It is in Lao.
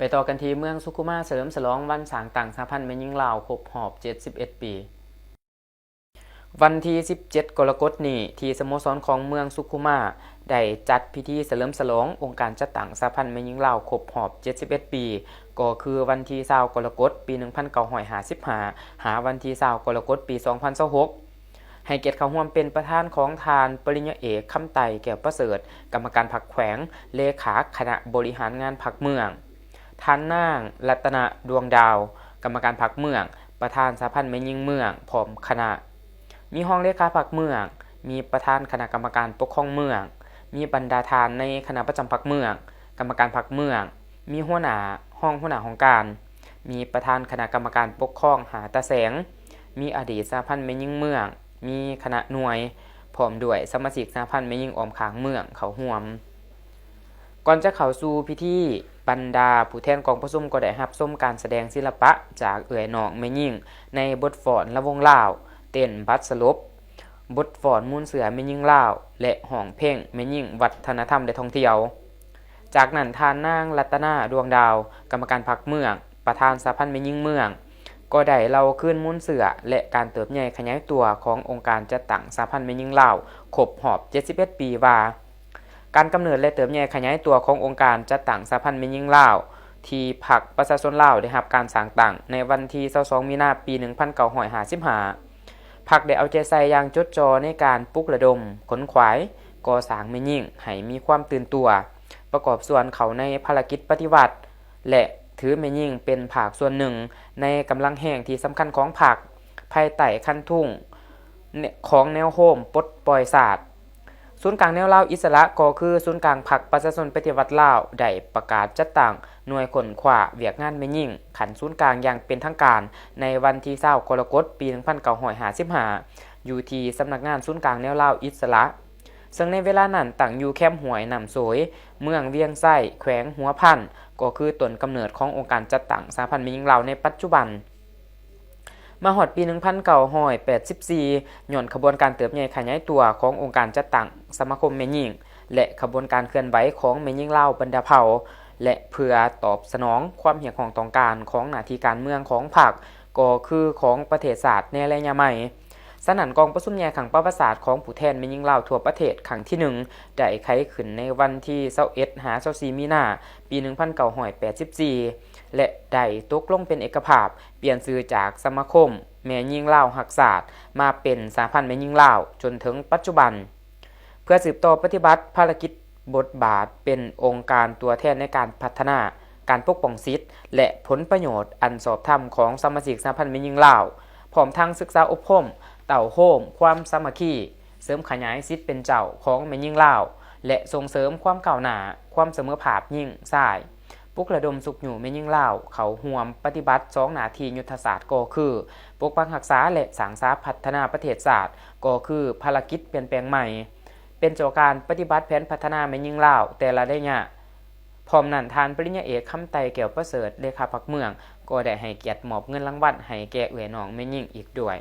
ໄປຕໍ່ກັນທີ່ເມືອງສຸຂຸມາ ສະເຫຼີມສະຫຼອງວັນສ້າງຕັ້ງສະຫະພັນແມ່ຍິງລາວຄົບຮອບເຈັດສິບເອັດປີ. ວັນທີສິບເຈັດ ກໍລະກົດນີ້ ທີ່ສະໂມສອນຂອງເມືອງສຸຂຸມາ ໄດ້ຈັດພິທີສະເຫຼີມສະຫຼອງອົງການຈັດຕັ້ງສະຫະພັນແມ່ຍິງລາວຄົບຮອບເຈັດສິບເອັດປີ ກໍຄືວັນທີຊາວ ກໍລະກົດ ປີໜຶ່ງພັນເກົ້າຮ້ອຍຫ້າສິບຫ້າ ຫາວັນທີຊາວ ກໍລະກົດ ປີສອງພັນຊາວຫົກ ໃຫ້ກຽດເຂົ້າຮ່ວມເປັນປະທານຂອງທ່ານ ປະລິນຍາເອກ ຄຳໄຕ ແກ້ວປະເສີດ ກຳມະການພັກແຂວງ, ເລຂາຄະນະບໍລິຫານງານພັກເມືອງ, ທ່ານນາງ ລັດຕະນະ ດວງດາວ ກຳມະການພັກເມືອງ, ປະທານສະຫະພັນແມ່ຍິງເມືອງ ພ້ອມຄະນະ, ມີຮອງເລຂາພັກເມືອງ, ມີປະທານຄະນະກຳມະການປົກຄອງເມືອງ, ມີບັນດາທ່ານໃນຄະນະປະຈຳພັກເມືອງ, ກຳມະການພັກເມືອງ, ມີຫົວໜ້າ, ຮອງຫົວໜ້າຫ້ອງການ, ມີປະທານຄະນະກຳມະການປົກຄອງຫ້າຕາແສງ, ມີອະດີດສະຫະພັນແມ່ຍິງເມືອງ, ມີຄະນະໜ່ວຍ, ພ້ອມດ້ວຍສະມາຊິກສະຫະພັນແມ່ຍິງອ້ອມຂ້າງເມືອງເຂົ້າຮ່ວມ. ກ່ອນຈະເຂົ້າສູ່ພິທີ, ບັນດາຜູ້ແທນກອງປະຊຸມກໍໄດ້ຮັບຊົມການສະແດງສິລະປະຈາກເອື້ອຍນ້ອງແມ່ຍິງໃນບົດຟ້ອນລະວົງລາວ, ເຕັ້ນບັດສະຫຼົບ, ບົດຟ້ອນມູນເຊື້ອແມ່ຍິງລາວ ແລະ ຮ້ອງເພງແມ່ຍິງວັດທະນະທຳ ແລະ ທ່ອງທ່ຽວ. ຈາກນັ້ນ ທ່ານນາງ ລັດຕະນາ ດວງດາວ ກຳມະການພັກເມືອງ, ປະທານສະຫະພັນແມ່ຍິງເມືອງ ກໍໄດ້ເລົ່າຄືນມູນເຊື້ອ ແລະ ການເຕີບໃຫຍ່ຂະຫຍາຍຕົວຂອງອົງການຈັດຕັ້ງສະຫະພັນແມ່ຍິງລາວຄົບຮອບເຈັດສິບເອັດປີວ່າ, ການກຳເນີດ ແລະ ເຕີບໃຫຍ່ຂະຫຍາຍຕົວຂອງອົງການຈັດຕັ້ງສະຫະພັນແມ່ຍິງລາວ ທີ່ພັກປະຊາຊົນລາວໄດ້ຮັບການສ້າງຕັ້ງໃນວັນທີຊາວສອງ ມີນາ ປີໜຶ່ງພັນເກົ້າຮ້ອຍຫ້າສິບຫ້າ. ພັກໄດ້ເອົາໃຈໃສ່ຢ່າງຈົດຈ່ອໃນການປຸກລະດົມ, ຂົນຂວາຍ, ກໍ່ສ້າງແມ່ຍິງໃຫ້ມີຄວາມຕື່ນຕົວ, ປະກອບສ່ວນເຂົ້າໃນພາລະກິດປະຕິວັດ ແລະ ຖືແມ່ຍິງເປັນພາກສ່ວນໜຶ່ງໃນກຳລັງແຮງທີ່ສຳຄັນຂອງພັກ, ພາຍໃຕ້ຄັນທຸງຂອງແນວໂຮມປົດປ່ອຍຊາດ. ສູນກາງແນວລາວອິດສະຫຼະ ກໍຄືສູນກາງພັກປະຊາຊົນປະຕິວັດລາວ ໄດ້ປະກາດຈັດຕັ້ງໜ່ວຍຄົ້ນຄວ້າວຽກງານແມ່ຍິງຂັ້ນສູນກາງຢ່າງເປັນທາງການ ໃນວັນທີຊາວ ກໍລະກົດ ປີໜຶ່ງພັນເກົ້າຮ້ອຍຫ້າສິບຫ້າ ຢູ່ທີ່ສຳນັກງານສູນກາງແນວລາວອິດສະຫຼະ, ເຊິ່ງໃນເວລານັ້ນຕັ້ງຢູ່ແຄມຫ້ວຍນ້ຳໂສຍ, ເມືອງວຽງໄຊ, ແຂວງຫົວພັນ, ກໍຄືຕົ້ນກຳເນີດຂອງອົງການຈັດຕັ້ງສະຫະພັນແມ່ຍິງລາວໃນປັດຈຸບັນ. ມາຮອດປີໜຶ່ງພັນເກົ້າຮ້ອຍແປດສິບສີ່ ຍ້ອນຂະບວນການເຕີບໃຫຍ່ຂະຫຍາຍຕົວຂອງອົງການຈັດຕັ້ງສະມາຄົມແມ່ຍິງ ແລະ ຂະບວນການເຄື່ອນໄຫວຂອງແມ່ຍິງລາວບັນດາເຜົ່າ ແລະ ເພື່ອຕອບສະໜອງຄວາມຮຽກຮ້ອງຕ້ອງການຂອງໜ້າທີ່ການເມືອງຂອງພັກ ກໍຄືຂອງປະເທດຊາດໃນໄລຍະໃໝ່. ສະນັ້ນ ກອງປະຊຸມໃຫຍ່ຄັ້ງປະຫວັດສາດຂອງຜູ້ແທນແມ່ຍິງລາວທົ່ວປະເທດຄັ້ງທີໜຶ່ງ ໄດ້ໄຂຂຶ້ນໃນວັນທີຊາວເອັດ ຫາ ຊາວສີ່ ມີນາ ປີໜຶ່ງພັນເກົ້າຮ້ອຍແປດສິບສີ່ ແລະ ໄດ້ຕົກລົງເປັນເອກະພາບ ປ່ຽນຊື່ຈາກສະມາຄົມແມ່ຍິງລາວຮັກຊາດ ມາເປັນສະຫະພັນແມ່ຍິງລາວ ຈົນເຖິງປັດຈຸບັນ. ເພື່ອສືບຕໍ່ປະຕິບັດພາລະກິດບົດບາດເປັນອົງການຕົວແທນໃນການພັດທະນາການປົກປ້ອງສິດ ແລະ ຜົນປະໂຫຍດອັນຊອບທຳຂອງສະມາຊິກສະຫະພັນແມ່ຍິງລາວ, ພ້ອມທັງສຶກສາອົບຮົມ, ເຕົ້າໂຮມຄວາມສາມັກຄີ, ເສີມຂະຫຍາຍສິດເປັນເຈົ້າຂອງແມ່ຍິງລາວ ແລະ ສົ່ງເສີມຄວາມກ້າວໜ້າ, ຄວາມສະເໝີພາບຍິງ-ຊາຍ. ປຸກລະດົມຊຸກຍູ້ແມ່ຍິງລາວເຂົ້າຮ່ວມປະຕິບັດສອງໜ້າທີ່ຍຸດທະສາດ ກໍຄື ປົກປັກຮັກສາ ແລະ ສ້າງສາພັດທະນາປະເທດຊາດ ກໍຄືພາລະກິດປ່ຽນແປງໃໝ່, ເປັນເຈົ້າການປະຕິບັດແຜນພັດທະນາແມ່ຍິງລາວແຕ່ລະໄລຍະ. ພ້ອມນັ້ນ ທ່ານປະລິນຍາເອກ ຄຳໄຕ ແກ້ວປະເສີດ ເລຂາພັກເມືອງ ກໍໄດ້ໃຫ້ກຽດມອບເງິນລາງວັນໃຫ້ແກ່ເອື້ອຍນ້ອງແມ່ຍິງອີກດ້ວຍ.